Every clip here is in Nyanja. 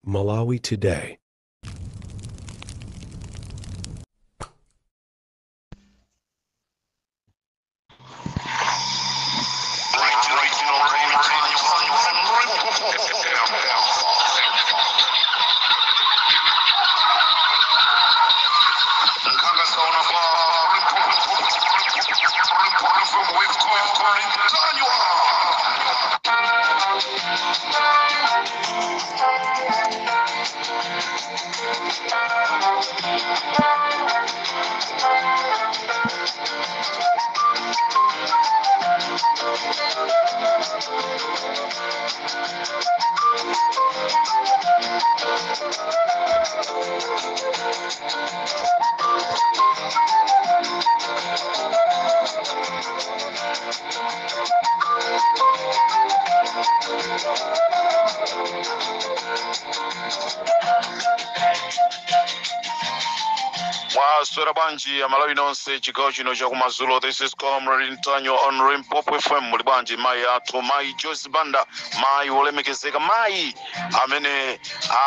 Malawi Today. Mwaswera bwanji Amalawi nonse chigawo chino chakumadzulo? This is Comrade Ntanyiwa on Limpopo FM. Muli bwanji mayi athu, mayi Joyce Banda, mayi wolemekezeka, mayi amene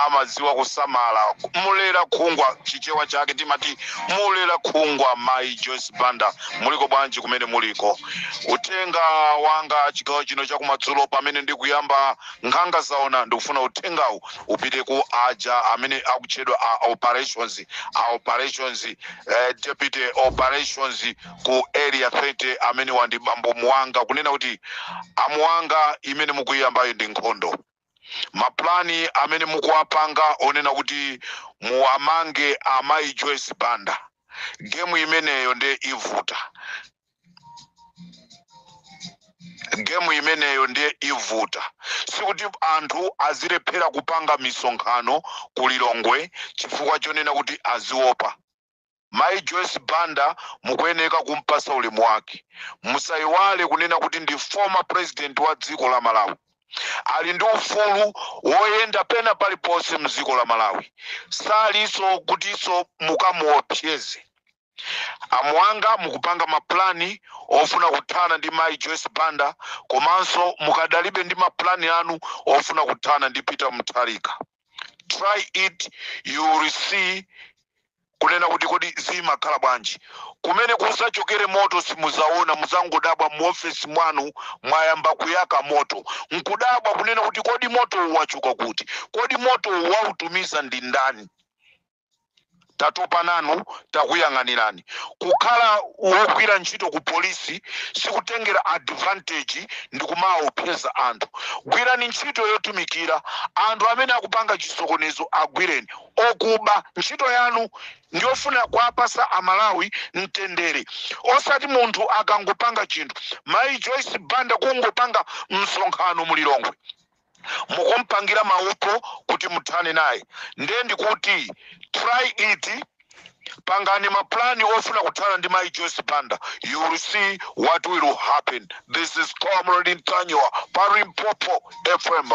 amadziwa kusamala mulera khungwa, Chichewa chake timati mulera khungwa. Mayi Joyce Banda, muliko bwanji kumene muliko? Uthenga wanga chigawo chino chakumadzulo, pamene ndikuyamba Nkhanga Zaona, ndikufuna uthengawu upite ku aja amene akutchedwa a operations, a operations, deputy operations ku Area 30, amene wandi bambo Muwanga, kunena kuti aMuwanga, imene mukuyambayo ndi nkhondo. Maplani amene mukuwapanga onena kuti muwamange amayi Joyce Banda, gemu imeneyo ndiye ivuta, gemu imeneyo ndiye ivuta. Sikuti anthu azilephera kupanga misonkhano ku Lilongwe chifukwa chonena kuti aziopa mayi Joyce Banda. Mukuyeneka kumpasa ulemu wake. Musayiwale kunena kuti ndi former president wa dziko la Malawi, ali ndi ufulu woyenda pena paliponse mdziko la Malawi, salinso kutinso mukamuopseze. AMuwanga, mukupanga maplani ofuna kuthana ndi mayi Joyce Banda, komanso mukadalibe ndi maplani anu ofuna kuthana ndi Peter Mutharika. Try it, you will see kunena kuti kodi zimakhala bwanji. Kumene kusachokere moto simuzaona, muzangodabwa muofesi mwanu mwayamba kuyaka moto, nkudabwa kunena kuti kodi moto uwu wachoka kuti? Kodi moto uwu wautumiza ndi ndani? Tatopa nanu, takuyang'anirani. Kukhala wogwira ntchito ku polisi sikutengera advantage ndi kumaopseza anthu. Gwirani ntchito yotumikira anthu. Amene akupanga chisokonezo agwireni, okuba. Ntchito yanu ndiyofuna kuwapasa Amalawi mtendere, osati munthu akangopanga chinthu, mayi Joyce Banda kungopanga msonkhano muLilongwe, mukumpangira maupo kuti muthane naye. Ndiye ndikuti try it, pangani maplani ofuna kuthana ndi mayi Joyce Banda, you will see what will happen. This is Comrade Ntanyiwa pa Limpopo FM.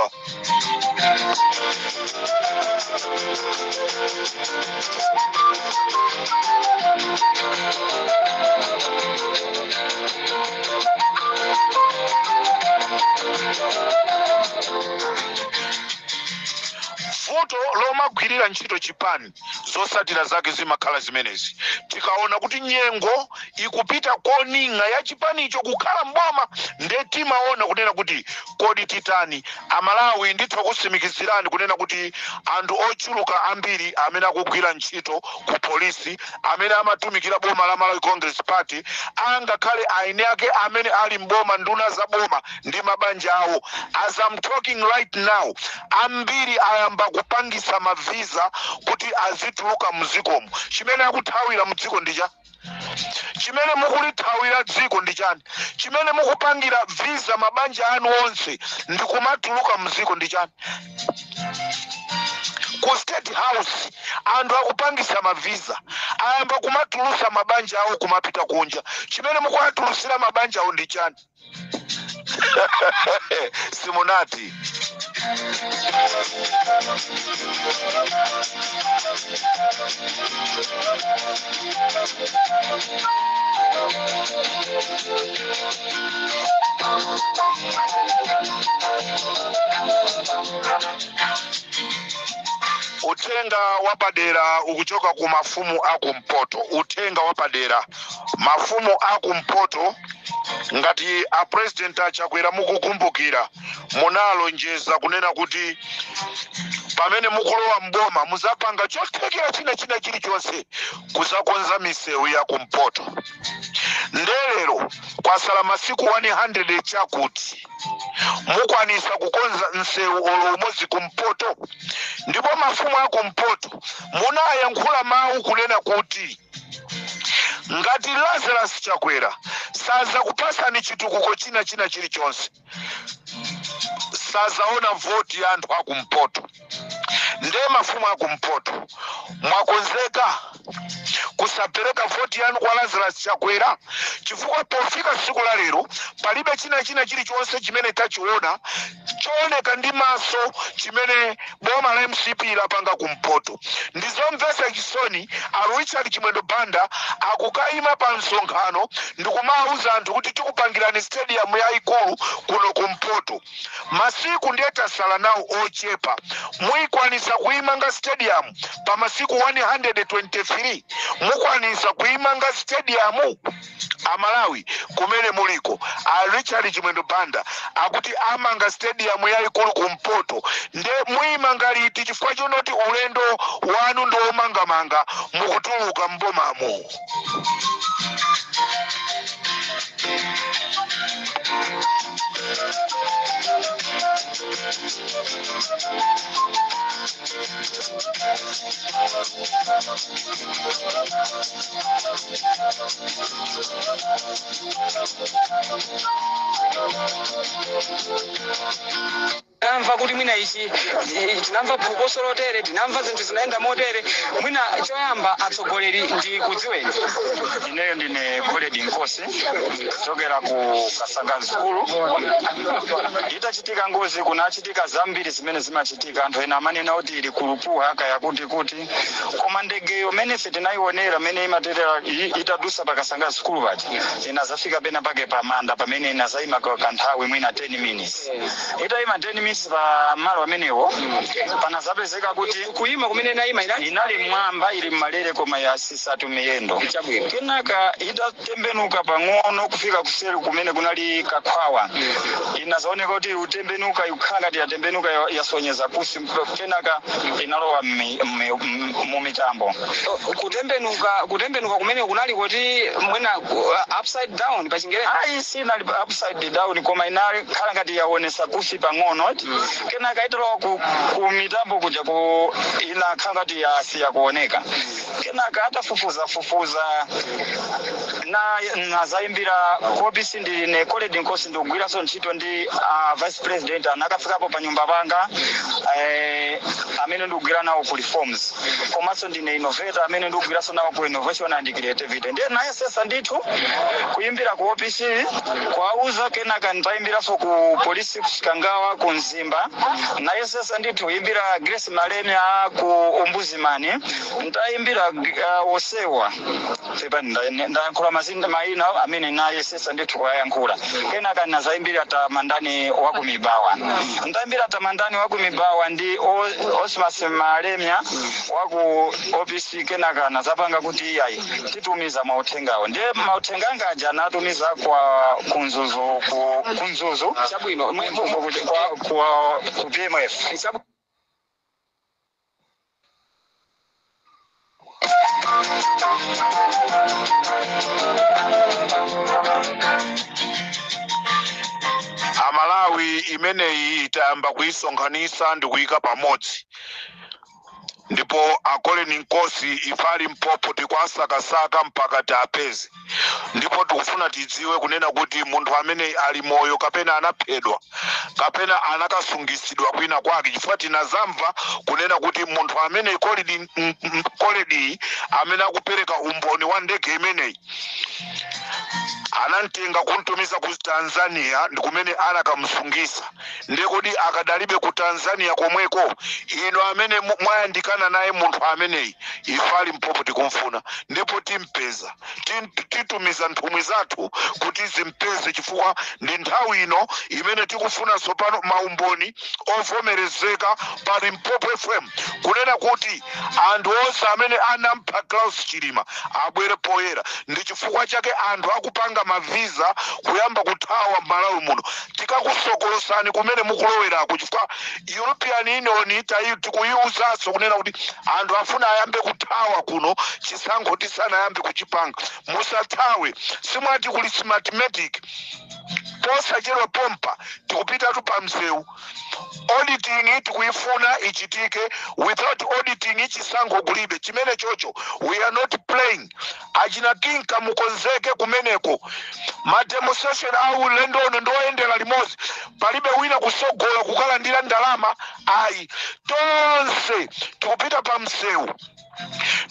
Vuto lomagwirira ntchito chipani, zosatira zake zimakhala zimenezi. Tikaona kuti nyengo ikupita koning'a ya chipanicho kukhala mboma, nde timaona kunena kuti kodi titani? Amalawi, nditha kusimikizirani kunena kuti anthu ochuluka ambiri amene akugwira ntchito ku polisi, amene amatumikira boma la Malawi Congress Party, angakhale aini ake amene ali mboma, nduna za boma ndi mabanja awo, as I'm talking right now, ambiri ayamba kupangisa mavisa kuti azituluka mdzikomo. Chimene akuthawira mdziko ndi cha chimene mukulithawira dziko ndi chani? Chimene mukupangira visa mabanja anu onse ndi kumatuluka mdziko ndi chani? Ku State House anthu akupangisa mavisa, ayamba kumatulusa mabanja awo kumapita kunja. Chimene mukuwatulusira mabanja awo ndi chani? Simunati. Uthenga wapadera ukuchoka ku mafumu akumpoto. Uthenga wapadera, mafumu akumpoto, ngati a President Achakwera mukukumbukira, munalonjeza kunena kuti pamene mukulowa mboma muzapanga chothekera china chilichonse kuzakonza misewu ya kumpoto. Ndelero kwasala masiku 100 chakuti mukwanisa kukonza msewu olo umodzi kumpoto? Ndipo mafumu akumpoto munayankhula mawu kunena kuti ngati Lazarus Chakwera sazakupasani chitukuko china chilichonse, sazaona voti ya anthu akumpoto. Ndiye mafumu akumpoto, mwakonzeka kusapereka voti yanu kwa Lazarus Chakwera? Chifukwa pofika tsiku la lero palibe china chilichonse chimene tachiona chooneka ndi maso chimene boma la MCP lapanga kumpoto. Ndizomvetsa chisoni, a Richard Chimwendo Banda akukayima pa msonkhano ndikumawuza anthu kuti tikupangirani stadium yayikulu kuno kumpoto. Masiku ndiye tasala nawo ochepa. Muyikwanisa kuyimanga stadium pa masiku 123? Mukwanisa kuyimanga stadium, Amalawi kumene muliko? A Richard Chimwendo Banda akuti amanga stadium yayikulu kumpoto, nde muyimanga liti? Chifukwa chonoti ulendo wanu ndi womangamanga mukutuluka mbomamo. Tinamva kuti mwina ichi tinamva phokoso lotere, tinamva zinthu zinayenda motere. Mwina choyamba, atsogoleri, ndi kudziweni. Ineyo ndine Koledi Nkosi kuchokera ku Kasanga Sukulu. Itachitika ngozi, kunachitika zambiri zimene zimachitika. Anthu ena amanena kuti ili kulupuha kaya kuti kuti, koma ndegeyo mene ife tinayionera mene imaterera itadusa pa Kasanga Sukulu paja, inazafika pena pake pamanda pamene inazayima kwa kanthawi mwina 10 minutes. Itayima 10 minutes pa malo amenewo, panazapezeka kuti Kuyima kumene inayima inali Inali mwamba, ili mmalere, koma yasisatu miyendo. Kenaka itatembenuka pang'ono kufika kuseri kumene kunali kakhwawa, inazaoneka kuti utembenuka, ikukhala ngati yatembenuka, yasonyeza kusi. Kenaka inalowa mu mitambo. Kutembenuka kumene kunali kuti mwina upside down pa Chingerezi? Ayi, sinali upside down, koma inali khala ngati yaonesa kusi pang'ono. Kenaka italowa ku mitambo kuja ku inakhala ngati yasiya kuoneka. Kenaka atafufuza fufuza na nazayimbira ku ofisi. Ndine Koledi Nkosi, ndikugwiranso ntchito ndi vice president anakafikapo pa nyumba panga, amene ndikugwira nawo ku reforms, komanso ndine innovator amene ndikugwiranso nawo ku innovation and creativity. Ndiye nayesesa ndithu kuyimbira ku ofisi kuwauza. Kenaka nditayimbiranso ku polisi ku Chikangawa, ku Mzimba, nayesesa ndithu kuyimbira Grace Malemia ku Ombudsman, ntayimbira osewa pepa. Ndayankhula mazina mayina amene nayesesa ndithu kuwayankhula. Kenaka nazayimbira Tamandani wakumibawa. Ndayimbira Tamandani wakumibawa ndi Osmas Malemia waku ofisi. Kenaka nazapanga kuti iyayi, titumiza mauthengawo. Ndiye mauthenga anga aja anatumiza kwa kunzuzu, ku Mzuzu. Chabwino. Kwa ku PMF. Amalawi, imeneyi itayamba kuyisonkhanisa ndi kuyika pamodzi, ndipo akoleni Nkosi ifali mpopo tikwasakasaka mpaka tiapeze, ndipo tikufuna tidziwe kunena kuti munthu amene ali moyo kapena anaphedwa kapena anakasungisidwa kwina kwake, chifukwa tinazamva kunena kuti munthu amene Koledi amene akupereka umboni wa ndege imeneyi. Anamtenga kuntumiza ku Tanzania, ndi kumene anakamusungisa. Ndiye kuti akadalibe ku Tanzania komweko? Ino amene mwayandikana naye munthu ameneyi, ife a Limpopo tikumfuna ndipo timpeza. Titumiza nthumwi zathu kuti zimpeze, chifukwa ndi nthawi ino imene tikufuna tsopano maumboni ovomerezeka pa Limpopo FM kunena kuti anthu onse amene anampha Klaus Chilima abwere poyera. Ndi chifukwa chake anthu akupanga mavisa kuyamba kuthawa m'Malawi muno. Tikakusokolosani kumene mukulowerako, chifukwa European Union tikuyiuzanso kunena kuti anthu afuna ayambe kuthawa kuno chisankho tisanayambe kuchipanga. Musathawe, simwati kuli Smartmatic. Posachedwa pompa tikupitatu pa msewu. Auditing tikuyifuna ichitike. Without auditing, chisankho kulibe. Chimene chocho we are not playing. Achina Kinka, mukonzeke kumeneko. Ma demonstration awu ulendo uno ndioyendera limodzi, palibe wina kusogola kukalandira ndalama, ayi. Tonse tikupita pa msewu.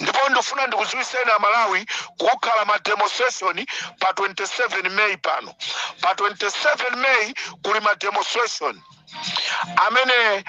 Ndipo ndifuna ndikudziwiseni Amalawi, kukhala ma demonstration pa 27 May pano. Pa 27 May kuli ma demonstration amene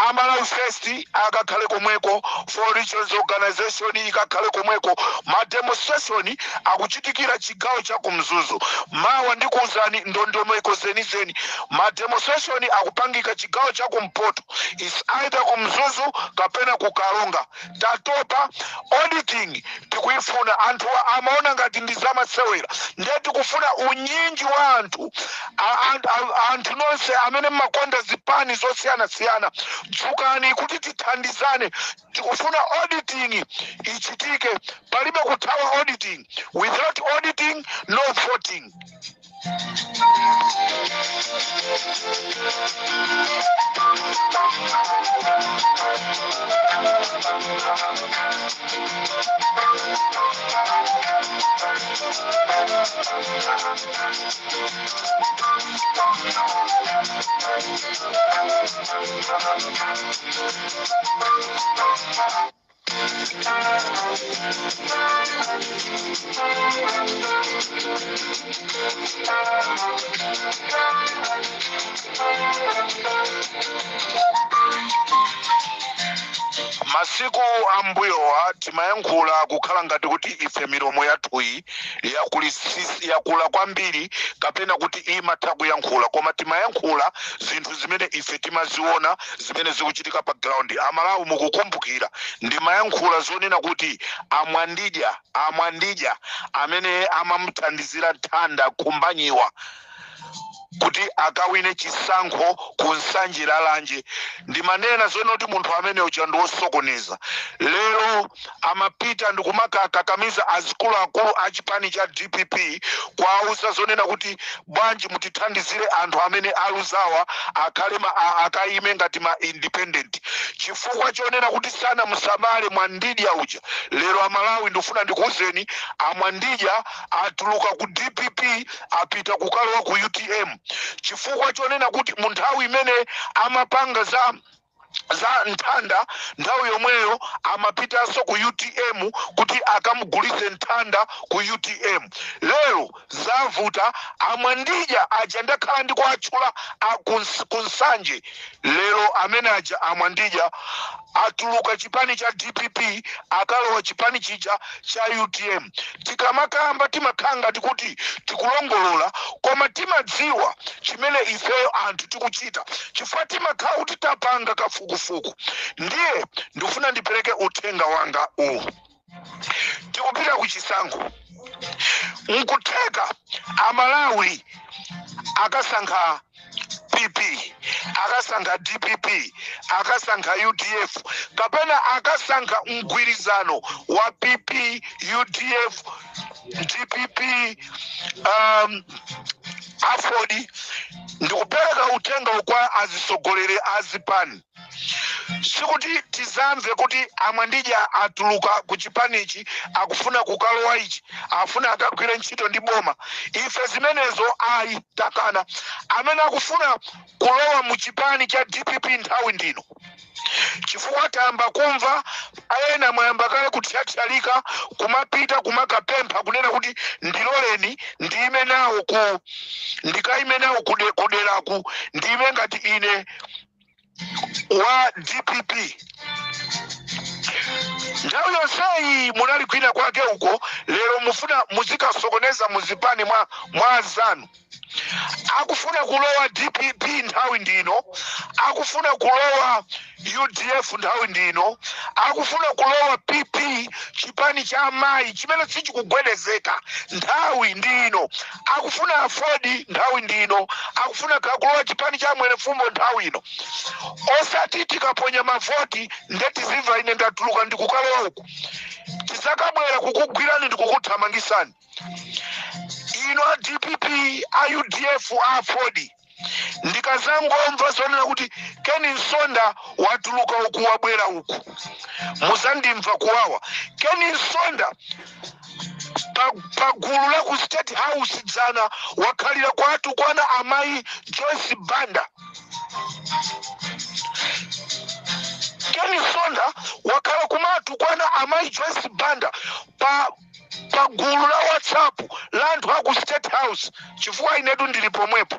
Amalawi First akakhale komweko, Four Regions Organization ikakhale komweko. Ma demonstration akuchitikira chigawo cha kumzuzu. Mawa ndikuwuzani ndondomeko zenizeni. Ma demonstration akupangika chigawo cha kumpoto, is either kumzuzu kapena kukalonga. Tatopa. Auditing tikuifuna. Anthu amaona ngati ndi zamasewera, ndiye tikufuna unyinji wa anthu. Anthu nonse amene mmakonda zipani zosiyanasiyana, dzukani kuti tithandizane. Tikufuna auditing ichitike, palibe kuthawa auditing. Without auditing, no voting. Masiku ambuyowa timayankhula kukhala ngati kuti ife milomo yathuyi yakula kwambiri kapena kuti imatha kuyankhula, koma timayankhula zinthu zimene ife timaziona zimene zikuchitika pa ground. Amalawi, mukukumbukira ndimayankhula zonena kuti amwandidya, amwandidya amene amamuthandizira Nthanda Khumbanyiwa kuti akawine chisankho ku Nsanje Lalanje, ndimanena zonena kuti munthu amene uja ndi wosokoneza. Lero amapita ndikumakakamiza azikuluakulu a chipani cha DPP kuwauza zonena kuti bwanji mutithandizire anthu amene aluzawa akhale akayime ngati ma independent, chifukwa chonena kuti sanamusamale Mwandidya uja. Lero Amalawi, ndikufuna ndikuwuzeni, amwandidya atuluka ku DPP, apita kukalowa ku UTM, chifukwa chonena kuti mu nthawi imene amapanga za Nthanda, nthawi yomweyo amapitanso ku UTM kuti akamugulitse Nthanda ku UTM. Lero zavuta. Amwandidya aja ndakhala ndikuatchula kunsanje, lero amene aja amwandidya atuluka chipani cha DPP, akalowa chipani chija cha UTM. Tikamakamba timakhala ngati kuti tikulongolola, koma timadziwa chimene ifeyo anthu tikuchita, chifukwa timakhala kuti tapanga kafukufuku. Ndiye ndikufuna ndipereke uthenga wanga uwu. Tikupita ku chisankho. Nkutheka Amalawi akasankha PP, akasankha DPP, akasankha UDF, kapena akasankha mgwirizano wa PP, UDF, DPP, AFORD. Ndikupereka uthenga kwa azisogoleri azipani, sikuti tizamve kuti amwandidya atuluka ku chipanichi, akufuna kukalowa ichi, afuna akagwire ntchito ndi boma. Ife zimenezo ayi, takana. Amene akufuna kulowa mu chipani cha DPP, nthawi ndino, chifukwa tayamba kumva Ena mwayamba kale kuthyathyalika kumapita kumakapempha kunena kuti ndiloleni ndiime nawo ku ndikaime nawo kuderaku, ndiime ngati ine wa DPP. Nthawi yonseyi munali kwina kwake uko, lero mufuna muzikasokoneza muzipani mwa azanu. Akufuna kulowa DPP nthawi ndino, akufuna kulowa UDF nthawi ndino, akufuna kulowa PP, chipani cha amayi chimene sichikugwedezeka, nthawi ndino, akufuna AFORD nthawi ndino, akufuna kulowa chipani cha Mwenefumbo nthawi ino. Osati tikaponya mavoti ndetizimva ine ndatuluka ndikukalowa uku. Tisakabwera kukugwirani ndikukuthamangisani. Ino a DPP, a UDF, a AFORD, ndikazangomva zonena kuti Ken Msonda watuluka uku wabwera uku, muzandimva kuwawa. Ken Msonda pa gulu la ku State House dzana wakhalira kwatu kwana amayi Joyce Banda. Ken Msonda wakhala kumatu kwana amayi Joyce Banda pa gulu la WhatsApp la anthu aku State House, chifukwa inetu ndili pomwepo.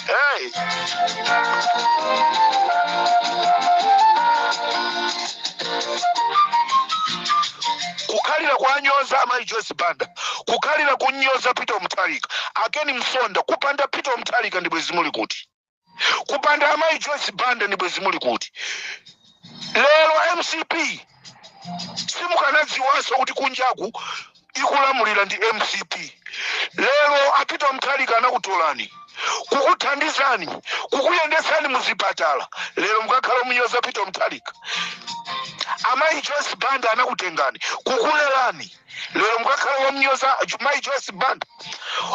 Hey. Kukhalira kwanyoza amayi Joyce Banda, kukhalira kunyoza Peter Mutharika, akeni Msonda. Kupanda Peter Mutharika ndi bwezi muli kuti, kupanda amayi Joyce Banda ndi bwezi muli kuti. Lero MCP simukanadziwanso kuti kunjaku ikulamulira ndi MCP. Lero a Peter Mutharika anakutolani, kukuthandizani, kukuyendetsani muzipatala. Lero mukakhala munyoza Peter Mutharika. Amayi Joyce Banda anakutengani, kukulerani. Lero mukakhala wamnyoza amayi Joyce Banda.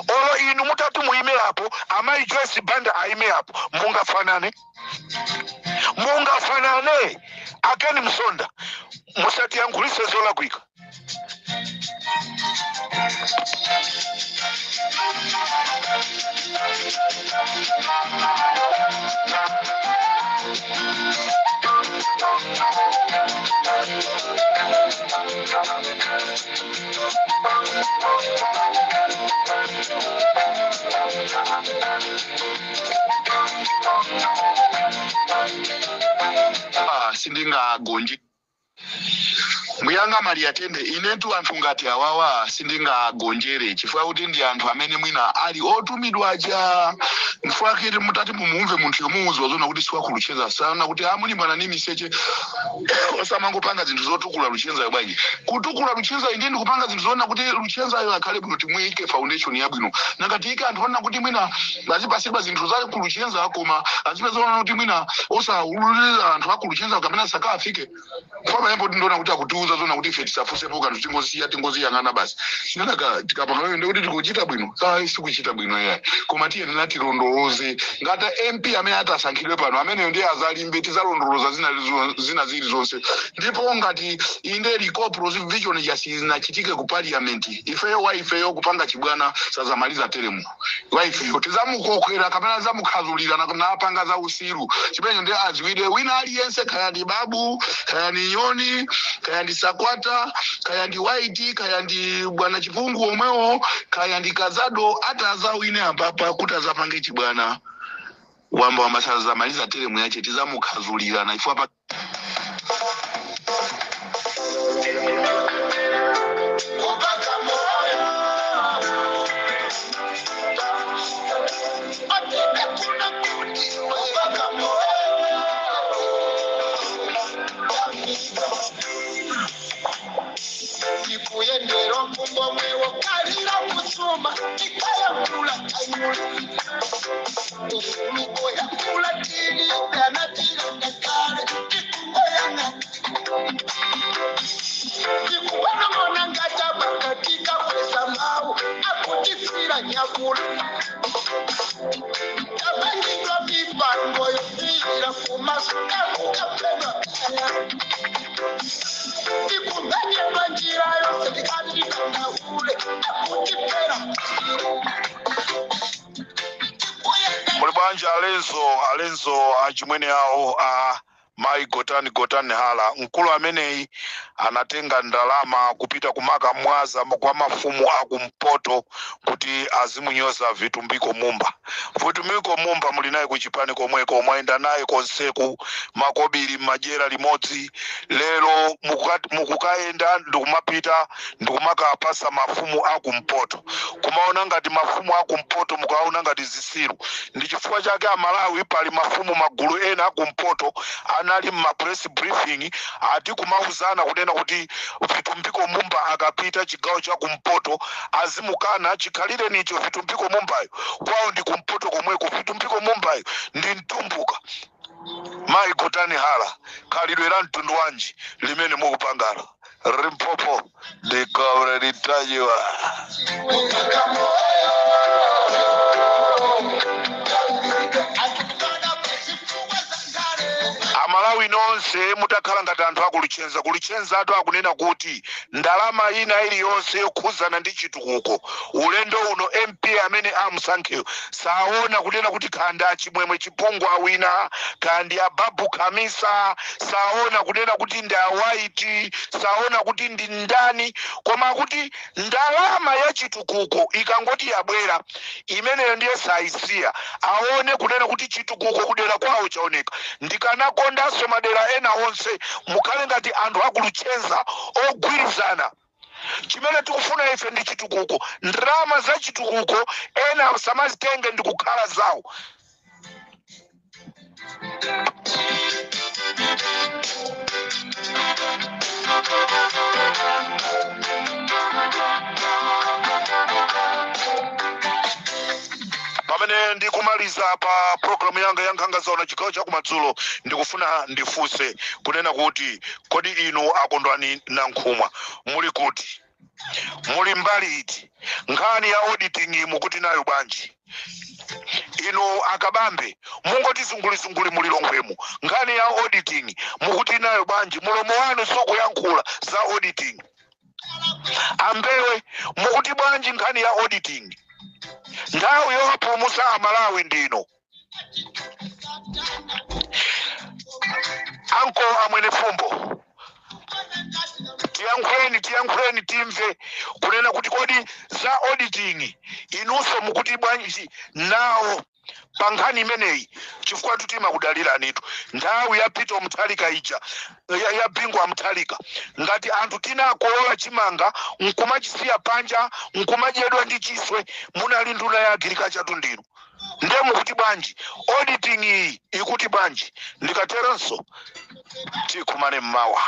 Olo inu mutati muime apo, amayi Joyce Banda aime apo, mungafanane? Mungafanane? Akeni Msonda, musatiyankhulise zolakwika. Sindingagonje mbuyanga Maria Tende, inetu anthu ngati awawa sindingagonjere, chifukwa kuti ndi anthu amene mwina ali otumidwa aja. Chifukwa kuti mutati mumumve munthu yomuwuzwa zona kuti siwakulucheza sana, kuti amulimbana ni miseche, osamangopanga zinthu zotukula Luchenzayo bwanji. Kutukula Luchenzayo ndiye ndikupanga zinthu zoona kuti Luchenzayo akhale bwino, timuyike foundation yabwino. Nangati ike anthu ona kuti mwina azipasidwa zinthu za kuluchenza, koma azipeza kuti mwina osaululira anthu akuluchenza kapena sakafike pamene tindiona kuti akutiuza zona kuti ife tisafusepo kanthu, tingosiya tingoziyang'ana basi. Sinanaka tikapanga iyo ndikuti tikuchita bwino, ayi, sikuchita bwino yayi. Koma tiyenera tilondoloze ngati MP amene atasankhidwe pano, ameneyo ndiye azalimbe, tizalondoloza zina zili zonse. Ndipo ngati inde recall provision jasinachitike ku parliament, ifeyo wa ifeyo kupanga chibwana sazamaliza teremu wa ifeyo tizamukokhera kapena zamukhazulira napanga za usiru chimene ndiye aziwide wina aliyense, kaya ndi Babu, kaya ndi Nyoni, kaya ndi Sakwata, kaya ndi White, kaya ndi bwana Chipungu omwewo, kaya ndi Kazado, atazawine apapa kuti azapange chibwana wamba wamasazamaliza teremu yache tizamukhazulira na ifo apa. Ndikuyendera mfumbo mwewo kalira kusuma ikayakula kanyula ufuluko yakula tili ganatira kale tikungoyanga tikuwanong'ona ngataba katika kwesa mawu akutifira nyakula tapangidwa mipango yofiira kumaso kakukapedwa kaya tikumenyedwa njira yose tikati tikanaule akutipera. Muli bwanji? Bwanji alenzo, alenzo achimwene awo a mayi Gotani, Gotani Hala, mkulu ameneyi anatenga ndalama kupita kumaka mwaza kwa mafumu akumpoto kuti azimunyoza Vitumbiko Mumba. Vitumbiko Mumba muli naye kuchipani komweko, mwayenda naye konseku, makobiri majera limodzi. Lero mukukayenda ndikumapita ndikumakapasa mafumu akumpoto, kumaona ngati mafumu akumpoto mukaona ngati zisiru. Ndi chifukwa chake Amalawi, pali mafumu magulu ena akumpoto anali mma press briefing ati kumauzana kunena kuti Vitumbiko Mumba akapita chigawo cha kumpoto azimukana. Chikhalire nicho Vitumbiko Mumbayo kwawo ndi kumpoto komweko. Vitumbiko Mumbayo ndi Mtumbuka. Mayi Gotani Hala, khalidwe la mtundu wanji limene mukupangalo? Limpopo ndi Comrade Ntanyiwa. Amalawi nonse mutakhala ngati anthu akulichenza, kulichenza atu akunena kuti ndalama ina iliyonse yokhuzana ndi chitukuko ulendo uno MP amene amusankheyo saona kunena kuti khanda Achimwemwe Chipungu awina, kandi Ababu Khamisa, saona kunena kuti ndi awaiti, saona kuti ndi ndani, koma kuti ndalama ya chitukuko ikangoti yabwera, imeneyo ndiye saisiya, aone kunena kuti chitukuko kudera kwawo chaoneka. Ndikanakondanso madera ena onse mukhale ngati anthu akuluchenza ogwirizana. Chimene tikufuna ife ndi chitukuko. Ndalama za chitukuko ena samazitenge ndi kukhala zawo. Pamene ndikumaliza pa programu yanga ya Nkhanga Zaona chigawo chakumadzulo, ndikufuna ndifunse kunena kuti kodi inu Akondwani Nankhumwa muli kuti? Muli mbali iti? Nkhani ya auditing mukuti nayo bwanji? Inu Akabambe mungoti zungulizunguli mulilongwemo, nkhani ya auditing mukuti nayo bwanji? Mulomo wanu sukuyankhula za auditing. Ambewe, mukuti bwanji nkhani ya auditing? Nthawi yowapulumutsa Amalawi ndino. Anko Amwene Fumbo, tiyankhuleni, tiyankhuleni timve kunena kuti kodi za auditing inunso mukuti bwanji nawo pa nkhani imeneyi? Chifukwa timakudaliranitu. Nthawi ya Peter Mutharika ija, ya Bingu wa Mutharika, ngati anthu tinakolola chimanga nkumachisiya panja nkumadyedwa ndi chiswe, munali nduna ya agriculture tu ndinu. Nde mukuti bwanji? Auditing iyi ikuti bwanji? Ndikateronso tikumane mmawa.